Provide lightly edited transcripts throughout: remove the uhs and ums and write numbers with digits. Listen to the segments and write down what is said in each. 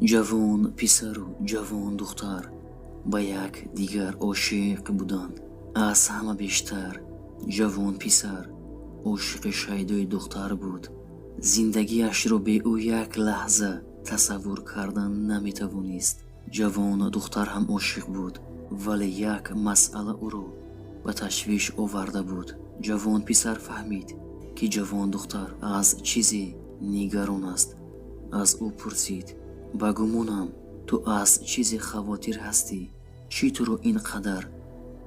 Ҷавон писару ҷавон духтар ба як дигар ошиқ буданд. Аз ҳама бештар ҷавон писар ошиқи шайдои духтар буд. Зиндагиашро бе ӯ як лаҳза тасаввур кардан наметавонист. Ҷавон духтар ҳам ошиқ буд, вале як масъала ӯро ба ташвиш оварда буд. Ҷавон писар фаҳмид, ки ҷавон духтар аз чизе нигарон аст. Аз ӯ пурсид: «Ба гумонам, ту аз чизе хавотир ҳастӣ. Чӣ туро ин қадар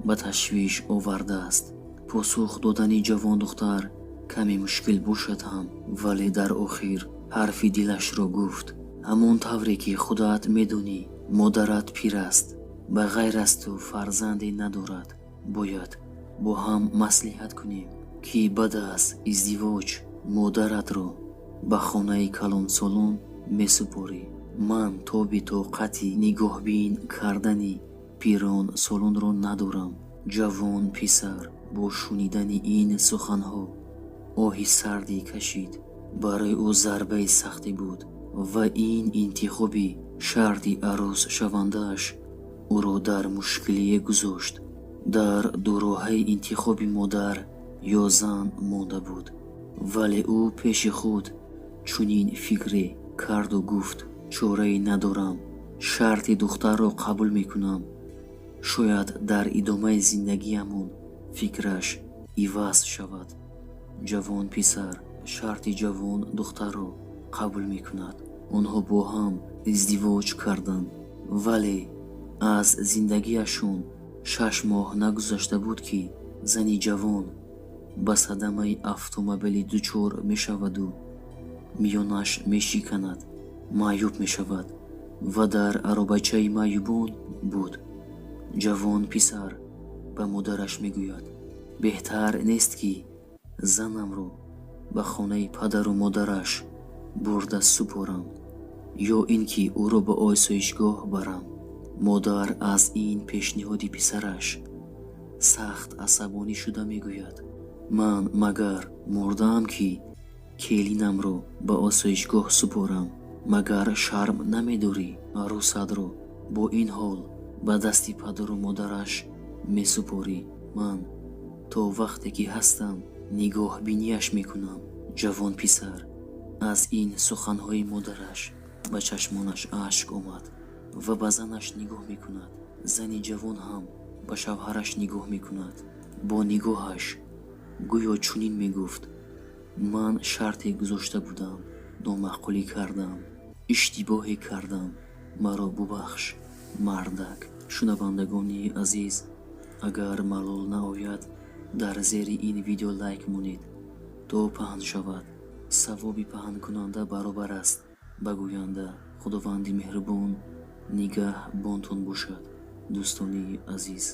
ба ташвиш овардааст?» Посух додани ҷавон духтар каме мушкил бошад ҳам, вале дар охир ҳарфи дилашро гуфт: «Ҳамон тавре ки худат медонӣ, модарат пир аст, ба ғайр аз ту фарзанде надорад. Бояд бо ҳам маслиҳат кунем, ки баъд аз издивоҷ модаратро ба хонаи калонсолон месупорӣ. Ман тоби тоқати нигоҳбин кардани пиронсолонро надорам». Ҷавон писар бо шунидани ин суханҳо оҳи сарде кашид. Барои ӯ зарбаи сахте буд ва ин интихоби шарти арӯсшавандааш ӯро дар мушкилие гузошт. Дар дуроҳаи интихоби модар ё зан монда буд, вале ӯ пеши худ чунин фикре карду гуфт: «Чорае надорам, шарти духтарро қабул мекунам. Шояд дар идомаи зиндагиамон фикраш иваз шавад». Ҷавон писар шарти ҷавон духтарро қабул мекунад. Онҳо бо ҳам издивоҷ карданд, вале аз зиндагиашон 6 моҳ нагузашта буд, ки зани ҷавон ба садамаи автомобилӣ дучор мешаваду миёнаш мешиканад, маъюб мешавад ва дар аробачаи маъюбон буд. Ҷавон писар ба модараш мегӯяд: «Беҳтар нест, ки занамро ба хонаи падару модараш бурда супорам ё ин ки ӯро ба осоишгоҳ барам?» Модар аз ин пешниҳоди писараш сахт асабонӣ шуда мегӯяд: «Ман магар мурдаам, ки келинамро ба осоишгоҳ супорам? Магар шарм намедорӣ, арӯсатро бо ин ҳол ба дасти падару модараш месупорӣ? Ман то вақте ки ҳастам, нигоҳбинияш мекунам». Ҷавон писар аз ин суханҳои модараш ба чашмонаш ашк омад ва ба занаш нигоҳ мекунад. Зани ҷавон ҳам ба шавҳараш нигоҳ мекунад. Бо нигоҳаш гӯё чунин мегуфт: «Ман шарте гузошта будам, номаъқулӣ кардам, иштибоҳе кардам, маро бубахш, мардак». Шунавандагони азиз, агар малол наояд, дар зери ин видео лайк монед, то паҳн шавад. Савоби паҳнкунанда баробар аст ба гӯянда. Худованди меҳрубон нигаҳбонтон бошад, дӯстони азиз.